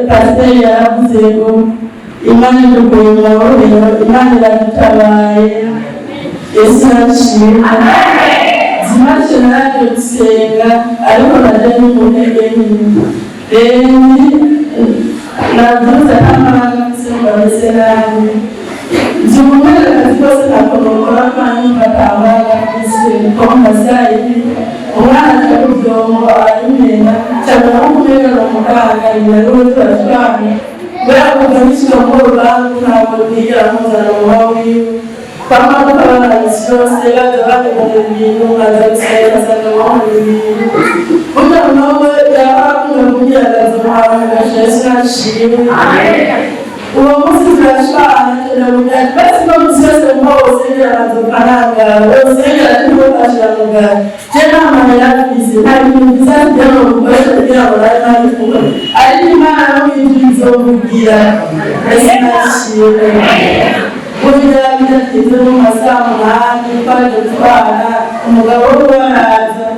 Pasiteri yaravuze ngo Imana idukuye mu mabohero, Imana iradutabaye. Yesu arashimwe. Dimanche naraje gusenga, ariko naje ni mu ntege nke. Rero nabyutse nta mfise ngo ameze nabi, nzumumera akazi kose ntakomokora kandi batambara mfise pompa sayidi. Umwana aja ku vyombo arabimena cyane, aho kumenya ni umuganga nyina n'uwo turashwana kubera kuva nkishika muri urubanza, ntabwo nigera muzana mu wiwe. Kwama dukabana misi yose, baza bategura ibintu, nkaza gusenga nkasanga bahora ibintu. Burya nawe yaba akunda kubyagaza umuhanga gasheshe nashimwe. Uwo munsi turashwana, ndamubwira ati basi ko misi yose muho usengera amafaranga, usengera ntibufashira muganga, je nta mahera mfise, nta bintu byiza kugira ngo mukoreshe kugira ngo nabe nari kumwe, ariko Imana no mw'ijuru izovugira. Ese nashimwe. Burya bidatinze mu masaha 8 twaje gutwara umugabo we, araza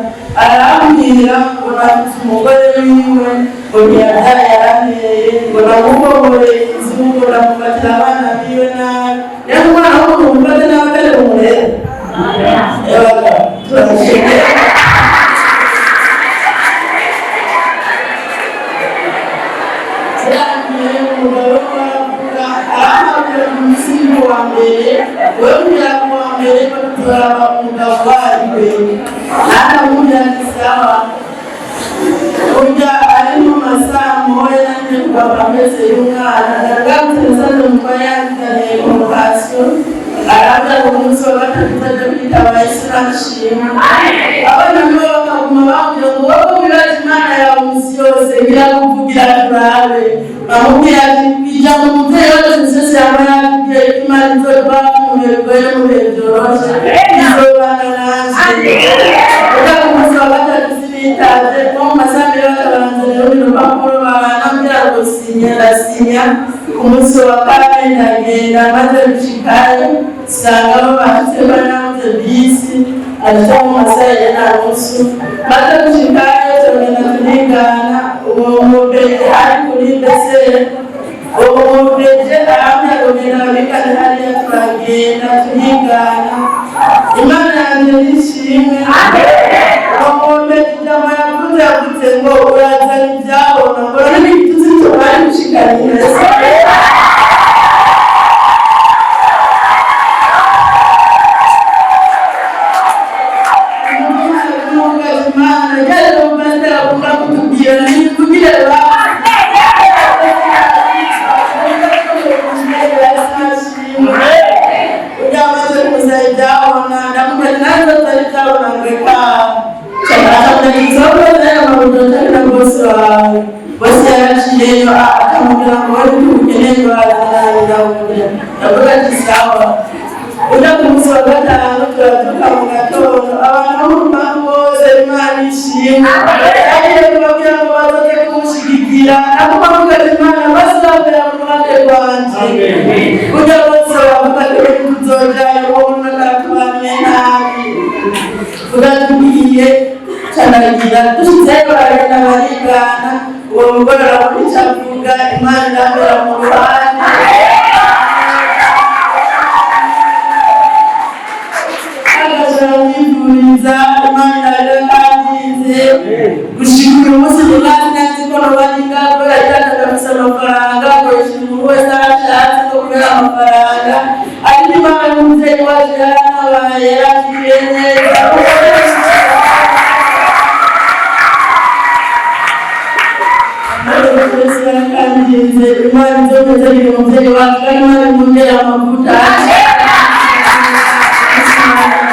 arambwira ngo nafite umugore wiwe, ngo ntiyabyaye, yaranteye, ngo namukongoreye inzu, ngo namufatira abana biwe nabi. Rero umwana w'umuntu mufate nabi atari umurere. Yabaga turashimye. Yarangiye umugabo we aravuga, arampamagara ku munsi wa mbere, wewe umuryango wa mbere turaba umugabo wariwe, aramubwira ati sawa. Burya ari mu masaha moya nanjye kuva ameze y'umwana, ndagarutse nsanze umugore yanzaniye convocation, arambwira ngo umunsi wa gatatu nzajya kwitaba. Yesu nashimwe. Abana nibo bakaguma bambwira ngo wowe wibaza Imana yawe umunsi yose irakuvugira turabe. Bamubwira ati ijambo umubyeyi wacu yose yaba yatubwiye ko Imana izoba mu bihe bigoye no mu bihe byoroshe izobana nanje. Burya ku munsi wa gatatu sinitavye, nko mu masaha 2 bakabanzanira urundi rupapuro, baranambwira ngo sinya, ndasinya. Ku munsi wa kane ndagenda, maze gushikayo nsanga bo bashitse bananze bisi aja mu masaha ya na nusu. Maze gushikayo turagenda turigana, uwo mubere ari kuri mbese uwo mubeje arambwira ngo genda babigane hariya, turagenda turigana. Imana yanjye nishimwe. Uwo mubeje ijambo yavuze, yavuze ngo urazana ibyabona, ngo none n'igitutsi tubari gushikanira. Imana yari umupasiteri akunda kutubwira nivugire ba ujya kuza ibyabona, ndamubwira nanjye atari ibyabona, ngo reka na bosi wawe. Bosi yaraciyeyo akamubwira ngo wari ukeneye bazana, ndamubwira, ndavuga ati sawa. Ujya ku munsi wa gatanu turabyuka mu gatondo, abantu bo mu rupangu bose, Imana ishimwe, agiye kubabwira ngo bazoze kumushyigikira, nako bavuga ati Imana bazabera mu ruhande rwanje. Burya bose bavuga ati tuzojayo, uwo muntu aratubaniye nabi. Turatubwiye canagira, dushitseyo baragenda barigana, uwo mugore arabona icyo avuga, Imana irambera mu ruhande. Agashobora kwivuriza, Imana irakangize gushika uyu munsi. Ninazi nzi ko nobaringa kubera yataka afise amafaranga, akoresha umuntu wese ashatse ko kubera amafaranga, ariko Imana y'umuvyeyi wacu yaranabaye, yaratugiriye neza. Imana izomeze umuvyeyi wacu, kandi Imana imwongere amavuta.